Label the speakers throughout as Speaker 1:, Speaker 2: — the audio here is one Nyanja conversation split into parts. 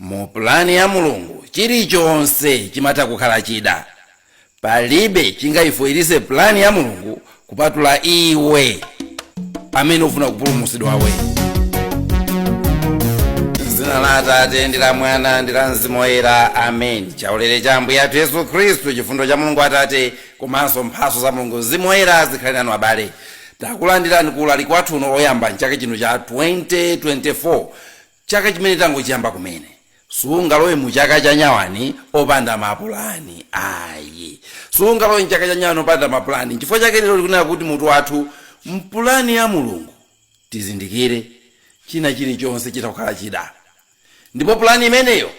Speaker 1: Mu pulani ya Mulungu chilichonse chimatha kukhala chida. Palibe chingayifoyirise pulani ya Mulungu kupatula iwe amene ufuna kupulumutsidwawe. M'dzina la Atate ndi la Mwana ndi la Mzimu Woyera, amen. Chaulere cha Ambuye athu Yesu Khristu, chifundo cha Mulungu Atate komanso mphatso za Mulungu Mzimu Woyera zikhale nanu abale. Takulandirani ku ulaliki wathu uno oyamba mchaka chino cha 2024. Chaka chimene tangochiyamba kumene. Sungalowe mu chaka cha nyawani opanda mapulani ayi. Sungalowe mchaka cha nyawani opanda mapulani. Nchifukwa chake lero tikunena kuti mutu wathu mpulani ya Mulungu tizindikire china chilichonse chitha kukhala chida. Ndipo pulani imeneyo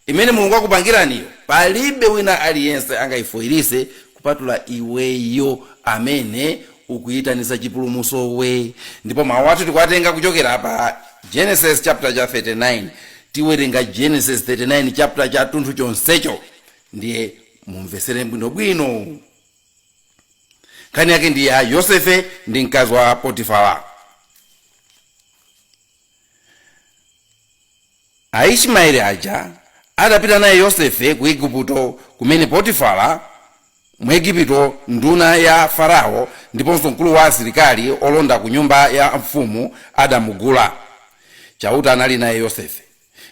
Speaker 1: imene Mulungu akupangiraniyo palibe wina aliyense angayifoyirise kupatula iweyo amene ukuyitanisa chipulumutsowe. Ndipo mawu athu tikuwatenga kuchokera pa Genesis chapter cha 39. Tiwerenga Genesis 39 chapter cha tunthu chonsecho, ndiye mumvesere bwinobwino. Nkhani yake ndi ya Yosefe ndi mkazi wa Potifara. Aismaeli aja adapita naye Yosefe ku Igupto, kumene Potifara, Mwejipito, nduna ya Farao ndiponso mkulu wa asilikali olonda ku nyumba ya mfumu, adamugula. Chauta anali naye Yosefe,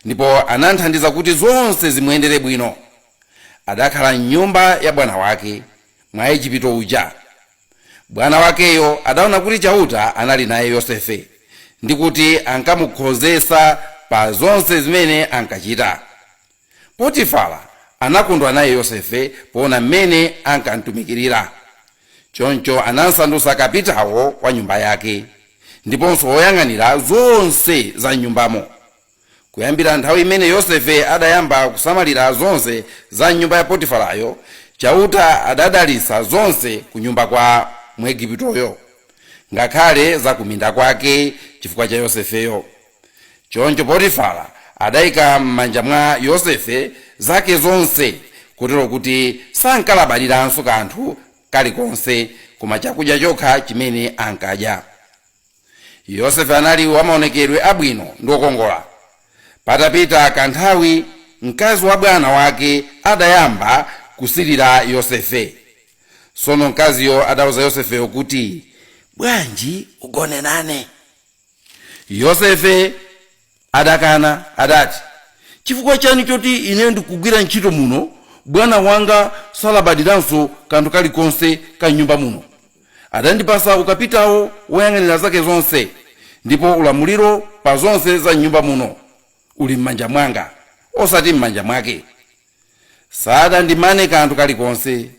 Speaker 1: ndipo anamthandiza kuti zonse zimuyendere bwino. Adakhala m'nyumba ya bwana wake, Mwaejipito uja. Bwana wakeyo adaona kuti Chauta anali naye Yosefe, ndi kuti ankamukhozetsa pa zonse zimene ankachita. Potifara anakondwa naye Yosefe poona m'mene ankamtumikirira. Choncho anamsandutsa kapitawo wa nyumba yake, ndiponso woyang'anira zonse za m'nyumbamo. Kuyambira nthawi imene Yosefe adayamba kusamalira zonse za m'nyumba ya Potifarayo, Chauta adadalitsa zonse kunyumba kwa Mwejipitoyo, ngakhale za kuminda kwake, chifukwa cha Yosefeyo. Choncho Potifara adaika m'manja mwa Yosefe zake zonse, kotero kuti sankalabadiranso kanthu kalikonse, koma chakudya chokha chimene ankadya. Yosefe anali wa maonekedwe abwino ndi wokongola. Patapita kanthawi, mkazi wa bwana wake adayamba kusirira Yosefe. Tsono mkaziyo adauza Yosefeyo kuti, Bwanji ugone nane? Yosefe adakana, adati, Chifukwa chani choti ineyo ndikugwira ntchito muno, bwana wanga salabadiranso kanthu kalikonse ka m'nyumba muno? Adandipatsa ukapitawo woyang'anira zake zonse, ndipo ulamuliro pa zonse za m'nyumba muno uli m'manja mwanga, osati m'manja mwake. Sadandimane kanthu kalikonse,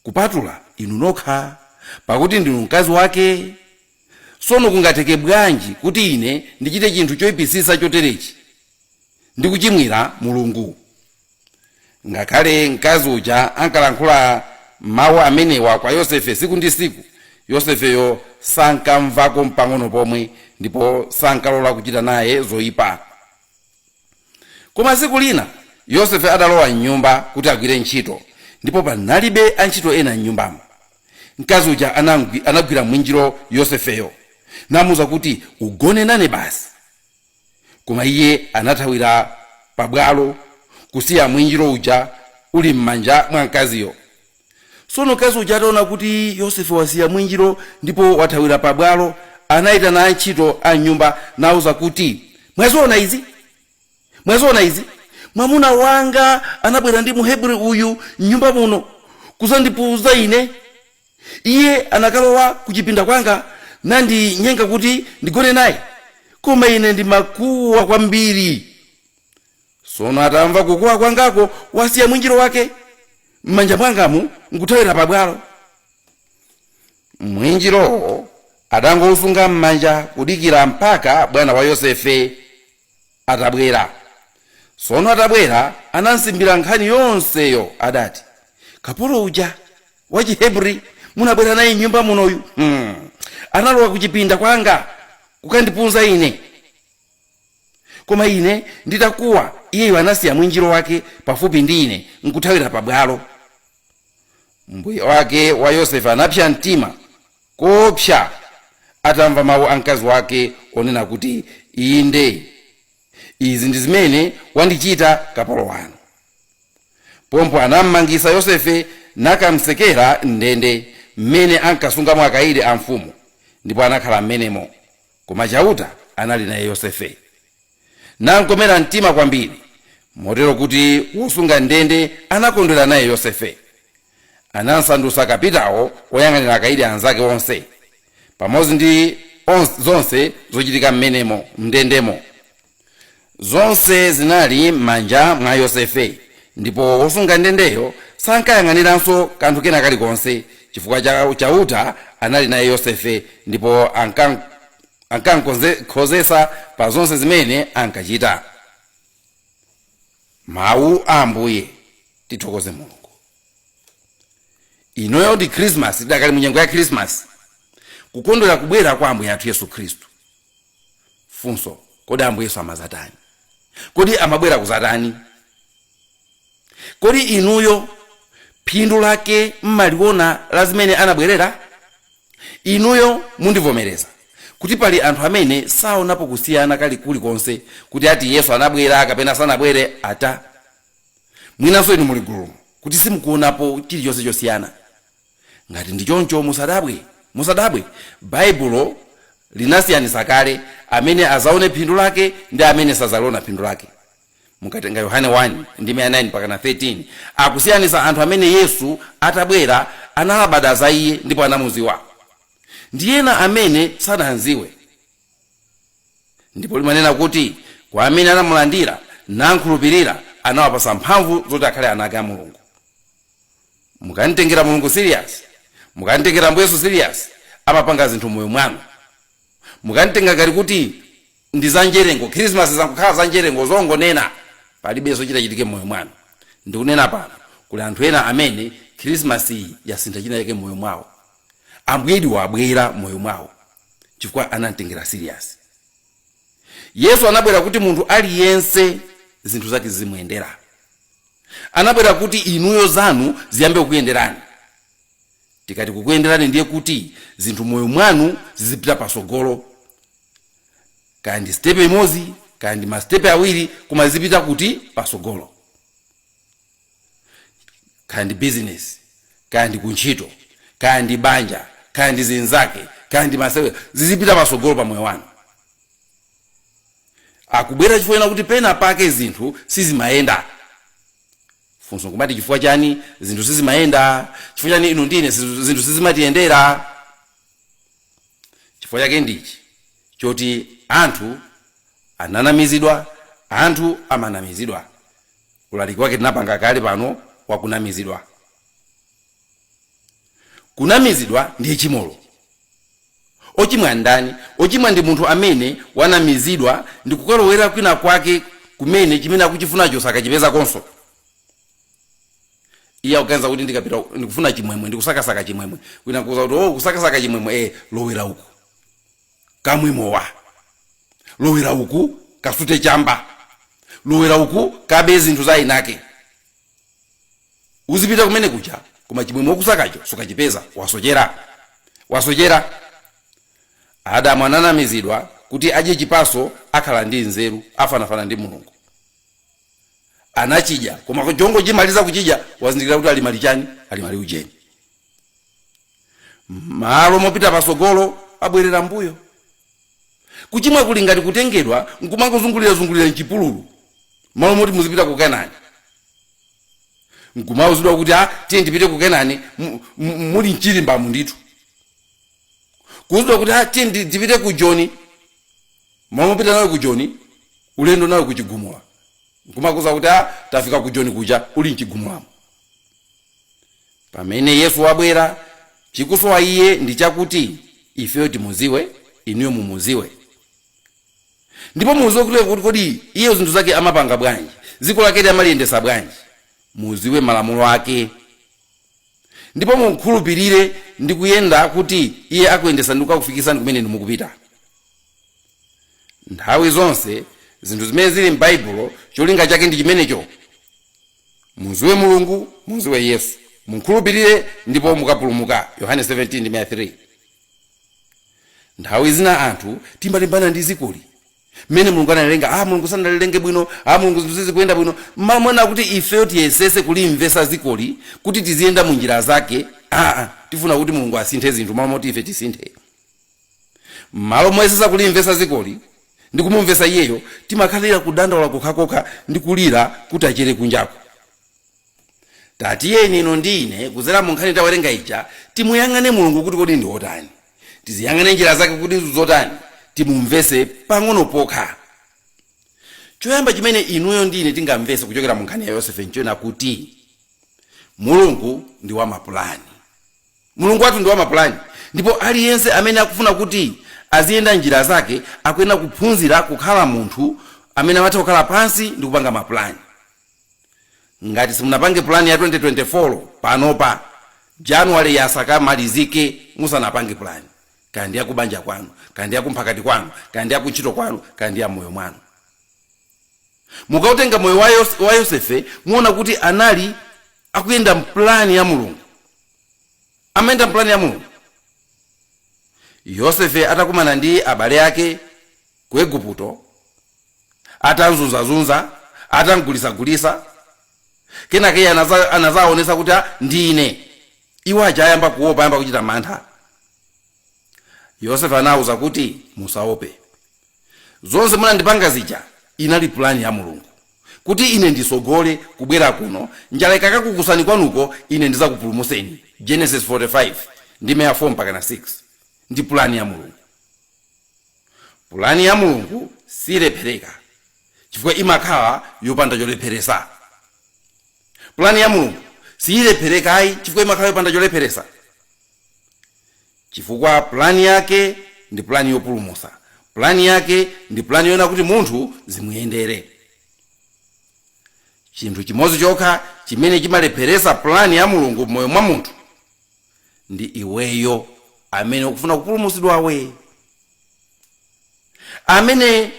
Speaker 1: kupatula inu nokha, pakuti ndinu mkazi wake. Tsono kungatheke bwanji kuti ine ndichite chinthu choipitsitsa choterechi ndi kuchimwira Mulungu? Ngakhale mkazi uja ankalankhula mau amenewa kwa Yosefe tsiku ndi tsiku, Yosefeyo sankamvako mpang'ono pomwe, ndipo sankalola kuchita naye zoipa. Koma tsiku lina Yosefe adalowa m'nyumba kuti agwire ntchito, ndipo panalibe antchito ena m'nyumbamo. Mkazi uja anagwira mwinjiro Yosefeyo, namuuza kuti, Ugone nane basi. Koma iye anathawira pabwalo, kusiya mwinjiro uja uli m'manja mwa mkaziyo. Tsono mkazi uja ataona kuti Yosefe wasiya mwinjiro ndipo wathawira pabwalo, anaitana antchito a m'nyumba nawauza kuti, Mwaziona izi? Mwaziona izi? Mwamuna wanga anabwera ndi Mhebri uyu m'nyumba muno kudzandipunza ine. Iye anakalowa kuchipinda kwanga nandinyenga kuti ndigone naye, koma ine ndimakuwa kwambiri. Tsono atamva kukuwa kwangako, wasiya mwinjiro wake m'manja mwangamu nkuthawira pabwalo. Mwinjirowo adangousunga m'manja kudikira mpaka bwana wa Yosefe atabwera. Tsono atabwera, anamsimbira nkhani yonseyo. Adati, Kapolo uja Wachihebri munabwera naye m'nyumba munoyu, analowa kuchipinda kwanga kukandipunza ine. Koma ine nditakuwa, iyeyo anasiya mwinjiro wake pafupi ndi ine nkuthawira pabwalo. Mbuye wake wa Yosefe anapsa mtima koopsa atamva mawu a mkazi wake onena kuti, Inde, Izi ndi zimene wandichita kapolo wanu. Pompo anammangisa Yosefe nakamtsekera m'ndende mmene ankasungamo akayidi a mfumu, ndipo anakhala m'menemo. Koma Chauta anali naye Yosefe, namkomera mtima kwambiri, motero kuti wosunga ndende anakondwera naye Yosefe. Anamsandutsa kapitawo woyang'anira akayidi anzake onse, pamodzi ndi zonse zochitika m'menemo m'ndendemo. Zonse zinali m'manja mwa Yosefe, ndipo wosunga ndendeyo sankayang'aniranso kanthu kena kalikonse, chifukwa Chauta anali naye Yosefe, ndipo ankamkhozetsa pa zonse zimene ankachita. Mawu a Ambuye. Tithokoze Mulungu. Inoyo ndi Khrismasi, tidakali mu nyengo ya Khrismasi, kukondwera kubwera kwa Ambuye athu Yesu Khristu. Funso: kodi Ambuye Yesu amazatani? Kodi amabwera kuzatani? Kodi inuyo phindu lake mmaliona la zimene anabwerera? Inuyo mundivomereza kuti pali anthu amene saonapo kusiyana kali kulikonse kuti ati Yesu anabwera kapena sanabwere ata. Mwinanso inu muli gulumo kuti simukuonapo chilichonse chosiyana. Ngati ndi choncho, musadabwe, musadabwe. Baibulo linasiyanisa kale amene azaone phindu lake ndi amene sazaliona phindu lake. Mukatenga Yohane 1 ndime ya 9 mpaka 13, akusiyanisa anthu amene Yesu atabwera analabada za iye ndipo anamuziwa, ndi ena amene sanamziwe. Ndipo limanena kuti kwa amene anamulandira namkhulupirira, anawapasa mphamvu zoti akhale ana ake a Mulungu. Mukamtengera Mulungu serious, mukamtengera Ambuye Yesu serious, amapanga zinthu moyo mwanu. Mukamtenga ngati kuti ndi zanjerengo, Khrisimasi zankukhala zanjerengo zongonena, palibenso chitachitike mmoyo mwanu. Ndikunena pano kuli anthu ena amene Khrisimasi iyi yasintha china chake mmoyo mwawo. Ambuyedi wabwera mmoyo mwawo chifukwa anamtengera serious. Yesu anabwera kuti munthu aliyense zinthu zake zimuyendera. Anabwera kuti inuyo zanu ziyambe kukuyenderani. Tikati kukuyenderani, ndiye kuti zinthu moyo mwanu zizipita pasogolo, kaya ndi step imodzi, kaya ndi masitepe awiri, koma zipita kuti pasogolo. Kaya ndi business, kaya ndi kuntchito, kaya ndi banja, kaya ndi zinzake, kaya ndi masewera, zizipita pasogolo pa moyo wanu. Akubwera chifukwa kuti pena pake zinthu sizimayenda. Funso nkumati, chifukwa chani zinthu sizimayenda? Chifukwa chani inu ndine zinthu sizimatiyendera? Chifukwa chake ndichi choti anthu ananamizidwa. Anthu amanamizidwa. Ulaliki wake tinapanga kale pano wakunamizidwa. Kunamizidwa ndiye chimolo. Ochimwa ndani? Ochimwa ndi munthu amene wanamizidwa ndi kukalowera kwina kwake kumene chimene akuchifunacho sakachipeza konso. Iye akuganiza kuti ndikapita, ndikufuna chimwemwe, ndikusakasaka chimwemwe. Kwina kuza kuti, "Oh, kusakasaka chimwemwe, lowera uku kamwe mowa, lowera uku kasute chamba, lowera uku kabe zinthu za inake." Uzipita kumene kuja, koma chimwemwe ukusakacho sukachipeza. Wasochera, wasochera. Adamu ananamizidwa kuti adye chipaso akhala ndi nzeru, afanafana ndi Mulungu. Anachidya, koma chongo chimaliza kuchidya wazindikira kuti ali mali chani, ali mali ujeni. Malo mopita pasogolo abwerera mbuyo. Kuchimwa kuli ngati kutengedwa nkumangozungulira-zungulira mchipululu malo moti muzipita ku Kenani, nkumauzidwa kuti, "A, tiye ndipite ku Kenani," muli mchilimbamu ndithu. Kuuzidwa kuti, "A, tiye ndipite ku Joni," malo mopita nawe ku Joni, ulendo nawe kuchigumula. Nkumakuza kuti, "A, tafika ku Joni kuja," uli mchigumulamo. Pamene Yesu wabwera, chikusowa iye ndi chakuti ifeyo timuziwe, inuyo mumuziwe, ndipo muziwe kuti kodi iye zinthu zake amapanga bwanji, dziko lakeli amaliyendesa bwanji. Muziwe malamulo ake ndipo mukhulupirire ndi kuyenda kuti iye akuyendesa ndi kukakufikisani kumene inu mukupita. Nthawi zonse zinthu zimene zili m'Baibulo, cholinga chake ndi chimenecho: muziwe Mulungu, muziwe Yesu, mukhulupirire ndipo mukapulumuka. Yohane 17:3. Nthawi zina anthu timalimbana ndi zikoli. Mmene Mulungu analilenga, Mulungu sanalilenge bwino, Mulungu zinthu sizikuyenda bwino. Mmalo mwena kuti ifeyo tiyesese kulimvesa zikoli kuti tiziyenda mu njira zake, tifuna kuti Mulungu asinthe zinthu mmalo moti ife tisinthe. Mmalo moyesesa kulimvesa zikoli ndi kumumvesa iyeyo, timakhalira kudandaula kokhakokha ndi kulira kuti achere kunjako. Tatiyeni ino ndi ine, kuzera mu nkhani tawerenga ija, timuyang'ane Mulungu kuti kodi ndi wotani, tiziyang'ane njira zake kuti zotani, timumvese pang'ono pokha. Choyamba chimene inuyo ndi ine tingamvese kuchokera mu nkhani ya Yosefe nchoena kuti Mulungu ndi wamapulani. Mulungu wathu ndi wamapulani, ndipo aliyense amene akufuna kuti aziyenda njira zake akuyenera kuphunzira kukhala munthu amene amatha kukhala pansi ndi kupanga mapulani. Ngati simunapange pulani ya 2024 panopa, January yasakamalizike musanapange pulani, kaya ndi yakubanja kwanu, kaya ndi yakumphakati kwanu, kaya ndi yakuntchito kwanu, kaya ndi ya moyo mwanu. Mukautenga moyo wa Yosefe, muona kuti anali akuyenda mpulani ya Mulungu, amayenda mpulani ya Mulungu. Yosefe atakumana ndi abale ake ku Igupto, atanzunzazunza, atamgulisagulisa, kenaka iye anazaonesa kuti ndine. Iwo aja ayamba kuopa, ayamba kuchita mantha. Yosefe anawuza kuti musaope, zonse munandipanga zija inali pulani ya Mulungu kuti ine ndisogole kubwera kuno, njala ikakakukusani kwanuko ine ndizakupulumuseni. Genesis 45 ndime ya 4 mpaka na 6 ndi pulani ya Mulungu. Pulani ya Mulungu silephereka chifukwa imakhala yopanda cholepheresa. Pulani ya Mulungu siyilepherekayi chifukwa imakhala yopanda cholepheresa, chifukwa pulani yake ndi pulani yopulumusa. Pulani yake ndi pulani yoona kuti munthu zimuyendere. Chinthu chimodzi chokha chimene chimalepheresa pulani ya Mulungu m'moyo mwa munthu ndi iweyo amene ukufuna kupulumutsidwawe, amene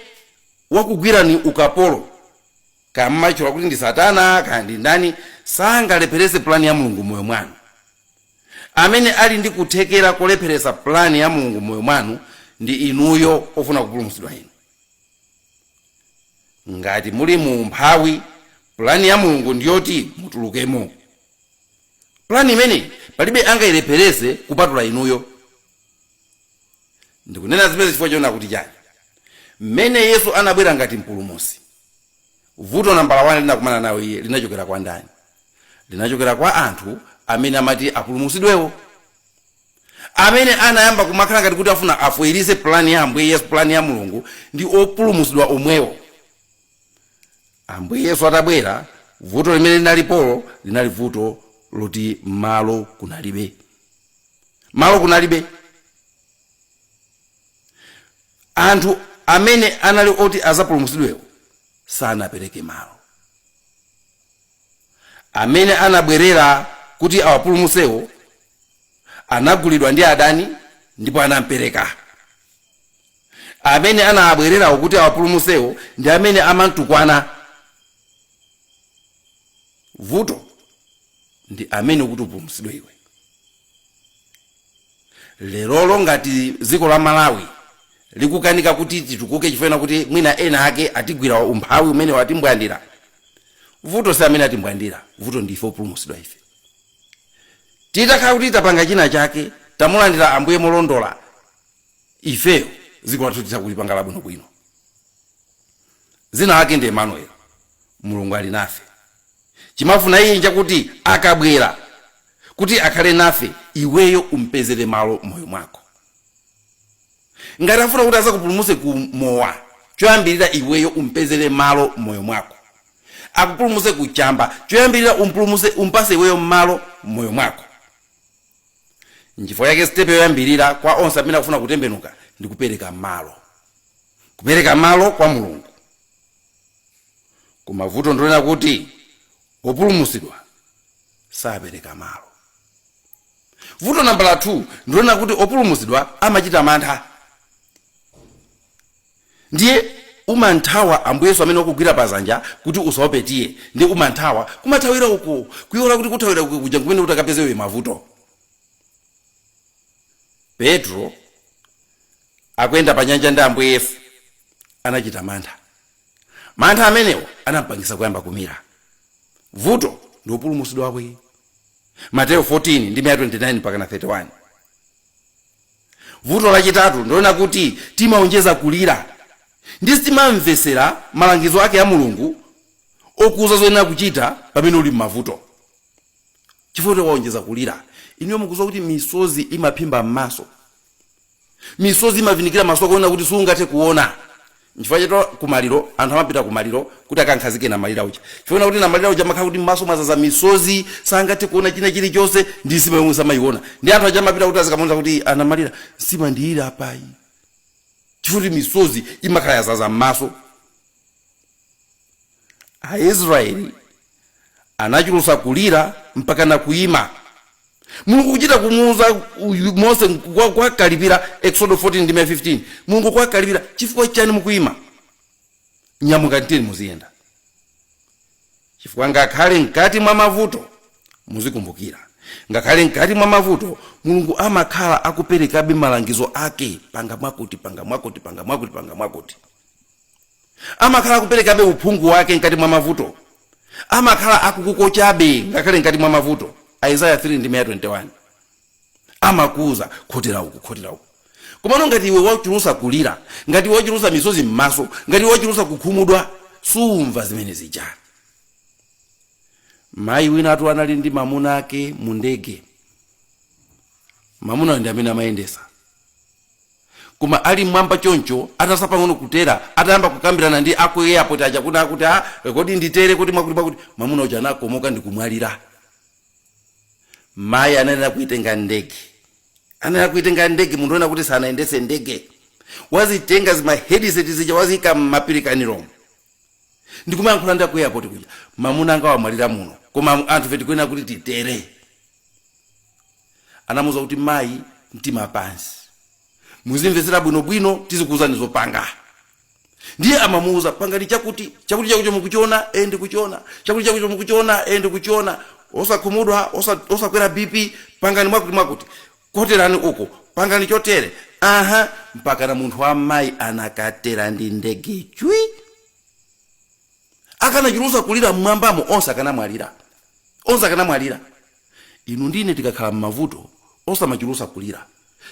Speaker 1: wakugwirani ukapolo, kaya mmatchula kuti ndi Satana kaya ndi ndani, sangalepherese pulani ya Mulungu m'moyo mwanu. Amene ali ndi kuthekera kolepheresa pulani ya Mulungu m'moyo mwanu ndi inuyo ofuna kupulumutsidwa inu. Ngati muli mu umphawi, pulani ya Mulungu ndiyoti mutulukemo. Pulani imeneyi palibe angayilepherese kupatula inuyo. Ndikunena zimene chifukwa choona kuti chani? Mmene Yesu anabwera ngati mpulumutsi, vuto nambala 1 linakumana nawo iye linachokera kwa ndani? Linachokera kwa anthu amene amati apulumutsidwewo, amene anayamba kumakhala ngati kuti afuna afoyirise pulani ya Ambuye Yesu. Pulani ya Mulungu ndi opulumutsidwa omwewo. Ambuye Yesu atabwera, vuto limene linalipolo linali vuto loti malo kunalibe, malo kunalibe. Anthu amene anali oti azapulumutsidwewo sanapereke malo. Amene anabwerera kuti awapulumutsewo anagulidwa ndi adani ndipo anampereka. Amene anabwererawo kuti awapulumutsewo ndi amene amantukwana. Vuto ndi amene ukuti upulumutsidwe iwe. Lerolo ngati dziko la Malawi likukanika kuti titukuke chifukwa kuti mwina ena ake atigwira umphawi umene watimbwandira, vuto si amene atimbwandira, vuto ndife opulumutsidwa ife. Titakhala kuti tapanga china chake, tamulandira Ambuye molondola, ifeyo dziko lathu titha kulipanga labwinobwino. Zina lake ndi Emmanuel, Mulungu ali nafe. Chimafuna iye nchakuti akabwera kuti akhale nafe, iweyo umpezere malo moyo mwako. Ngati afuna kuti azakupulumutse ku mowa, choyambirira iweyo umpezere malo moyo mwako. Akupulumutse ku chamba, choyambirira umpulumutse, umpase iweyo malo moyo mwako. Nchifukwa chake step yoyambirira kwa onse amene akufuna kutembenuka ndi kupereka malo, kupereka malo kwa Mulungu. Koma vuto ndilonena kuti opulumutsidwa sapereka malo. Vuto nambala 2 ndilonena kuti opulumutsidwa amachita mantha. Ndiye umanthawa Ambuye Yesu amene wakugwira pazanja kuti usaope tiye, ndiye umanthawa kumathawira uko, kuiwala kuti kuthawira uko kuja kumene kuti akapezewe mavuto. Petro akuyenda pa nyanja ndi Ambuye Yesu, Anachita mantha. Mantha amenewo anampangisa kuyamba kumira. Vuto ndi opulumutsidwawe. Mateyo 14 ndi 29 mpaka na 31. Vuto lachitatu ndiona kuti timaonjeza kulira ndi sitimamvesera malangizo ake a Mulungu okuuza zoyenera kuchita pamene uli m'mavuto, chifukwa waonjeza kulira. Inuyo mukuziwa kuti misozi imaphimba m'maso, misozi imavinikira maso kuona kuti sungathe kuona. Nchifukwa cheto kumaliro anthu amapita kumaliro kuti akankhazike namalira uja, chifukwa kuti namalira uja amakhala kuti m'maso mwazaza misozi, sangathe kuona china chilichonse, ndi nsima yomwe samayiona. Ndi anthu aja amapita kuti azikamuona kuti anamalira, nsima ndiyili apayi, chifukwa kuti misozi imakhala yazaza m'maso. Aisraeli anachulusa kulira mpaka na kuyima. Mulungu kuchita kumuuza uyu Mose kwakalipira, Exodo 14 ndi 15. Mulungu kwakalipira, chifukwa chani mukuyima? Nyamuka, tiyeni muziyenda. Chifukwa ngakhale mkati mwa mavuto, muzikumbukira, ngakhale mkati mwa mavuto Mulungu amakhala akuperekabe malangizo ake: panga mwakuti, panga mwakuti, panga mwakuti, panga mwakuti. Amakhala akuperekabe uphungu wake mkati mwa mavuto, amakhala akukukochabe ngakhale mkati mwa mavuto. Isaiah 3 ndi 21 amakuuza, khotera uku, khotera uku. Komano ngati iwe wachulusa kulira, ngati iwe wachulusa misozi m'maso, ngati iwe wachulusa kukhumudwa, sumva zimene zija. Mayi wina atu anali ndi mamuna ake mu ndege. Mamuna ndi amene amayendesa, koma ali mmwamba choncho, atasa pang'ono kutera, atayamba kukambirana ndi aku airport aja kuti akuti, "Ah, kodi nditere kuti mwakuti mwakuti," mamuna uja anakomoka ndi kumwalira. Mayi ananena kuitenga ndege, ananena kuitenga ndege. Munthu wena kuti sanayendese ndege, wazitenga zima headset zija, waziyika mmapirikaniromo, ndikumayankhula ndi aku airport kuja, "Mamuna anga wamwalira muno, koma anthu fe tikuyenera kuti titere." Anamuwuza kuti, "Mayi, mtima pansi, muzimvetsera bwinobwino, tizikuwuzani zopanga." Ndiye amamuwuza, "Pangani chakuti, chakuti, chakuti mukuchiona?" "E, ndikuchiona." "Chakuti, chakuti mukuchiona?" "E, ndikuchiona." "Osakhumudwa, osakwera BP, pangani mwakuti mwakuti, koterani uko, pangani chotere." Aha, mpaka na munthu wa mayi anakatera ndi ndege chwi. Akanachulusa kulira mmwambamo, onse akanamwalira, onse akanamwalira. Inu ndine tikakhala m'mavuto, osamachulusa kulira,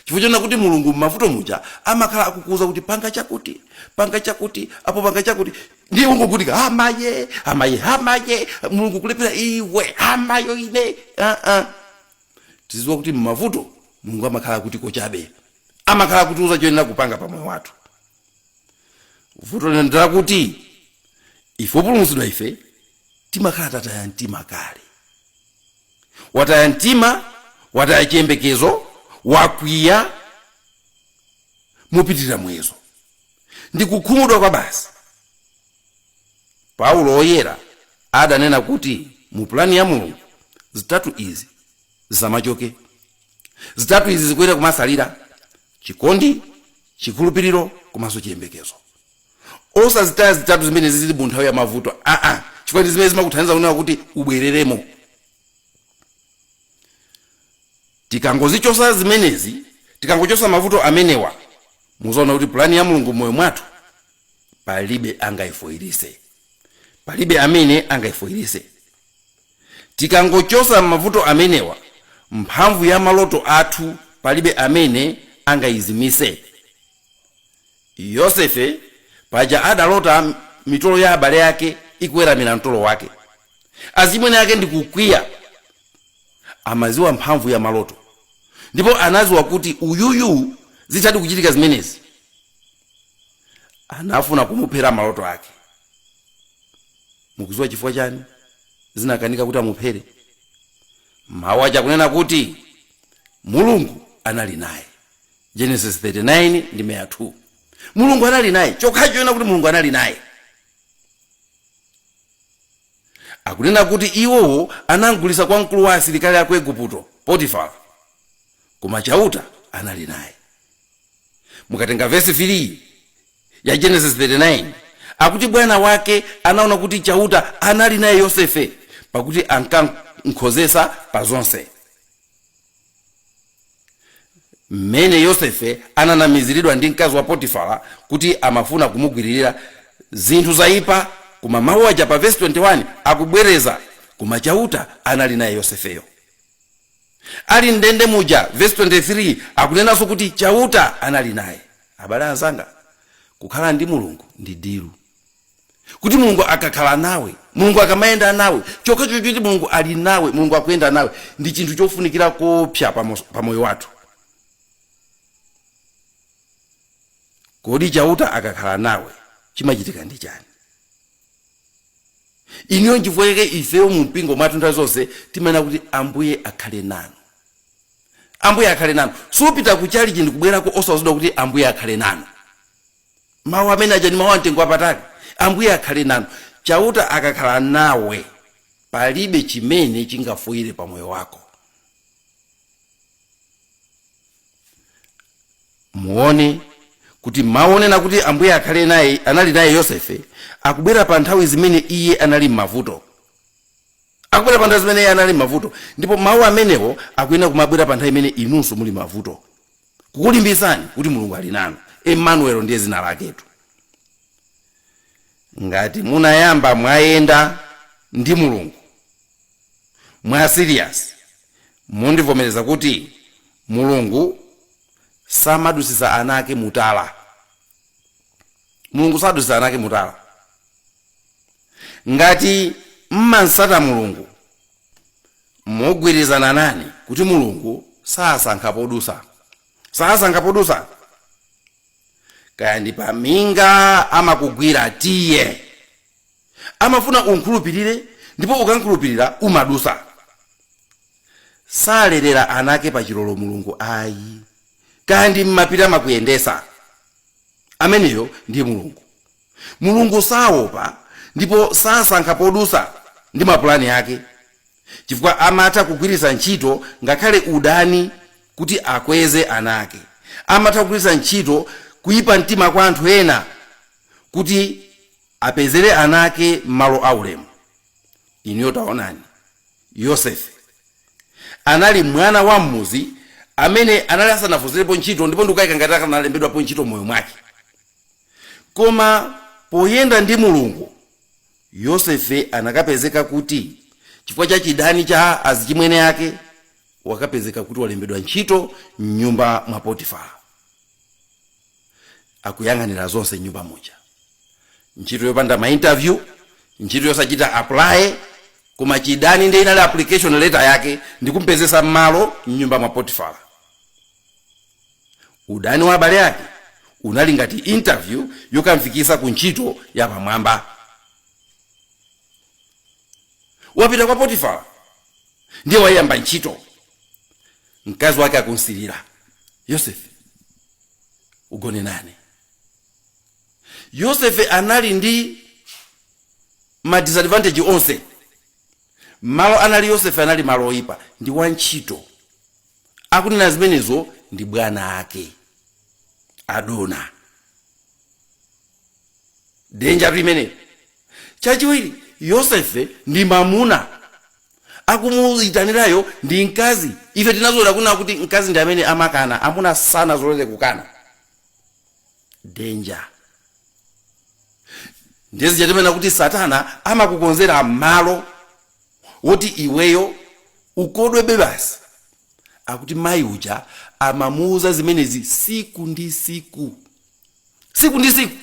Speaker 1: chifukwa chona kuti Mulungu m'mavuto muja amakhala akukuuza kuti panga chakuti, panga chakuti apo, panga chakuti. Ndiye ungokutika, "Amaye, amaye, amaye, Mulungu kulephera iwe, amayo ine." Tizidziwa kuti m'mavuto Mulungu amakhala kuti kochabe, amakhala akutiuza choyenera kupanga pa moyo wathu. Vuto lina ndilakuti ife opulumutsidwa ife timakhala tataya mtima kale. Wataya mtima, wataya chiyembekezo, wakwiya mopitirira muyezo ndi kukhumudwa kwa basi. Paulo oyera adanena kuti mu pulani ya Mulungu zitatu izi zisamachoke, zitatu izi zikuyenera kumasalira: chikondi, chikhulupiriro komanso chiyembekezo. Osazitaya zitatu zimene zili mu nthawi ya mavuto, aa, chifukwa ndi zimene zimakuthandiza kunena kuti ubwereremo. Tikangozichosa zimenezi, tikangochosa mavuto amenewa, muzaona kuti pulani ya Mulungu m'moyo mwathu palibe angayifoyirise, palibe amene angayifoyirise. Tikangochosa mavuto amenewa, mphamvu ya maloto athu palibe amene angayizimise. Yosefe paja adalota mitolo ya abale ake ikuweramira mtolo wake, azimwene ake ndikukwiya. Amaziwa mphamvu ya maloto ndipo anaziwa kuti uyuyu zithadi kuchitika zimenezi. Anafuna kumuphera maloto ake. Mukuziwa chifukwa chani zinakanika kuti amuphere? Mawu aja akunena kuti Mulungu anali naye, Genesis 39 ndi 2. Mulungu anali naye, chokhacho chonena kuti Mulungu anali naye. Akunena kuti iwowo anamgulitsa kwa mkulu wa asilikali aku Igupto, Potifara, koma Chauta anali naye. Mukatenga vesi 3 ya Genesis 39, akuti bwana wake anaona kuti Chauta anali naye Yosefe, pakuti ankamkhozesa pa zonse. Mmene Yosefe ananamiziridwa ndi mkazi wa Potifara kuti amafuna kumugwiririra, zinthu zaipa, koma mawu aja pa vesi 21 akubwereza, koma Chauta anali naye Yosefeyo. Ali mndende muja, vesi 23 akunenanso kuti Chauta anali naye. Abale anzanga, kukhala ndi Mulungu ndi deal. Kuti Mulungu akakhala nawe, Mulungu akamayenda nawe, chokhacho choti Mulungu ali nawe, Mulungu akuyenda nawe, ndi chinthu chofunikira koopsa pa moyo wathu. Kodi Chauta akakhala nawe chimachitika ndi chani? Inuyo, nchifukwa chake ifeyo mu mpingo mwathu nthawi zonse timanena kuti Ambuye akhale nanu, Ambuye akhale nanu. Supita ku chalichi ndikubwerako osauzidwa kuti Ambuye akhale nanu. Mawu amene aja ndi mawu amtengo wapatali. Ambuye akhale nanu. Chauta akakhala nawe, palibe chimene chingafoyire pa moyo wako. Muone kuti mawu onena kuti Ambuye akhale naye, anali naye Yosefe, akubwera pa nthawi zimene iye anali m'mavuto. Akubwera pa nthawi zimene iye anali m'mavuto. Ndipo mawu amenewo akuyenera kumabwera pa nthawi imene inunso muli m'mavuto, kukulimbitsani kuti Mulungu ali nanu. Emmanuel ndiye dzina laketu. Ngati munayamba mwayenda ndi Mulungu mwa serious, mundivomereza kuti Mulungu samadusitsa ana ake mutala. Mulungu sadusitsa ana ake mutala. Ngati mmansata Mulungu, mugwirizana nane kuti Mulungu sasankha podusa. Sasankha podusa. Kaya ndi paminga amakugwira tiye. Amafuna unkhulupirire, ndipo ukankhulupirira umadusa. Salerera ana ake pachilolo Mulungu ayi. Kaya ndi mmapiri amakuyendesa. Ameneyo ndiye Mulungu. Mulungu saopa ndipo sasankha podusa ndi mapulani ake, chifukwa amatha kugwiritsa ntchito ngakhale udani kuti akweze ana ake. Amatha kugwiritsa ntchito kuipa mtima kwa anthu ena kuti apezere ana ake malo aulemu. Inuyo taonani, Yosefe anali mwana wa m'mudzi amene anali asanafunsirepo ntchito, ndipo ndikukayika ngati akanalembedwapo ntchito m'moyo mwake. Koma poyenda ndi Mulungu, Yosefe anakapezeka kuti chifukwa cha chidani cha azichimwene ake, wakapezeka kuti walembedwa ntchito m'nyumba mwa Potifara, akuyang'anira zonse m'nyumba muja. Ntchito yopanda ma interview, ntchito yosachita apply, koma chidani ndiye inali application letter yake ndikumpezesa malo m'nyumba mwa Potifara. Udani wa abale ake unali ngati interview yokamfikisa ku ntchito yapamwamba. Wapita kwa Potifara ndiye wayamba ntchito. Mkazi wake akunsilira, Yosefe, ugone nane. Yosefe anali ndi ma disadvantage onse. Malo anali Yosefe anali malo oyipa, ndi wantchito. Akunena zimenezo ndi bwana ake, adona. Danger imeneyo. Chachiwiri, Yosefe ndi mamuna, akumuyitanirayo ndi mkazi. Ife tinazolowera kunena kuti mkazi ndi amene amakana, amuna sanazolowere kukana. Danger. Ndiye zija timanena kuti Satana amakukonzera malo woti iweyo ukodwebe basi. Akuti mayi uja amamuuza zimenezi siku ndi siku, siku ndi siku.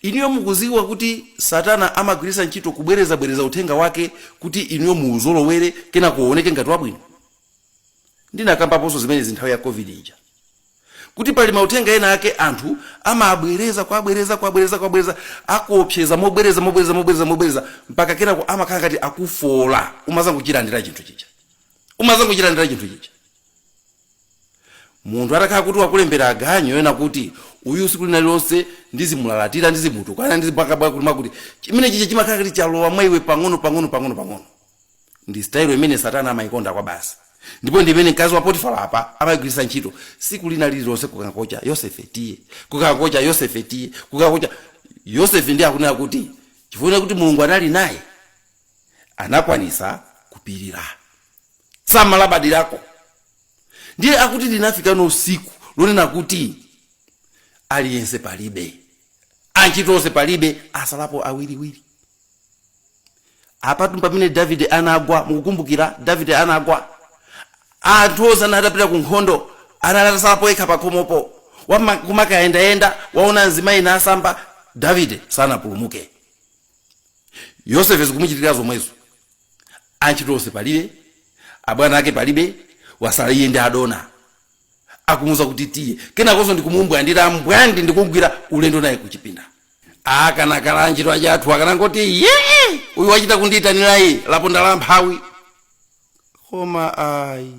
Speaker 1: Inuyo mukuziwa kuti Satana amagwiritsa ntchito kubwerezabwereza uthenga wake kuti inuyo muuzolowere, kenako uoneke ngati wabwino. Ndinakambaponso zimenezi nthawi ya COVID ija, kuti pali mauthenga ena ake anthu amabwereza, kuabwereza, kuabwereza, kuabwereza, akuopseza mobwereza, mobwereza, mobwereza, mobwereza, mpaka kenako amakhala ngati akufola. Umazangochilandira chinthu chija, umazangochilandira chinthu chija. Munthu atakhala kuti wakulembera aganyu ena kuti uyu siku lina lilonse ndizimulalatira, ndizimutukana, ndizipanga kuti makuti, chimene chija chimakhala kuti chalowa mwa iwe pang'ono pang'ono pang'ono pang'ono. Ndi style imene Satana amayikonda kwa basi, ndipo ndi imene mkazi wa Potifara apa amayigwiritsa ntchito. Siku lina lililonse kukangocha, Yosefe tiye, kukangocha, Yosefe tiye, kukangocha, Yosefe. Ndi akunena kuti chifukwa kuti Mulungu anali naye, anakwanisa kupirira, samalabadirako. Ndiye akuti linafikano usiku lonena kuti aliyense palibe, antchito onse palibe, asalapo awiriwiri. Apatu pamene Davide anagwa, mukukumbukira Davide anagwa, anthu onse anali atapita ku nkhondo, anali atasalapo yekha pakhomopo, kumakayendayenda, waona mzimayi nasamba. Davide sanapulumuke. Yosefe zikumuchitikira zomwezo, antchito onse palibe, abwana ake palibe, wasala iye ndi adona. Akumuza kuti tiye, kenakonso ndikumumbwandira mbwandi, ndikugwira ulendo naye kuchipinda. Akanakhala antchito achathu akanangoti, "Ye, uyu wachita kundiyitanirayi, laponda la mphawi." Koma ayi.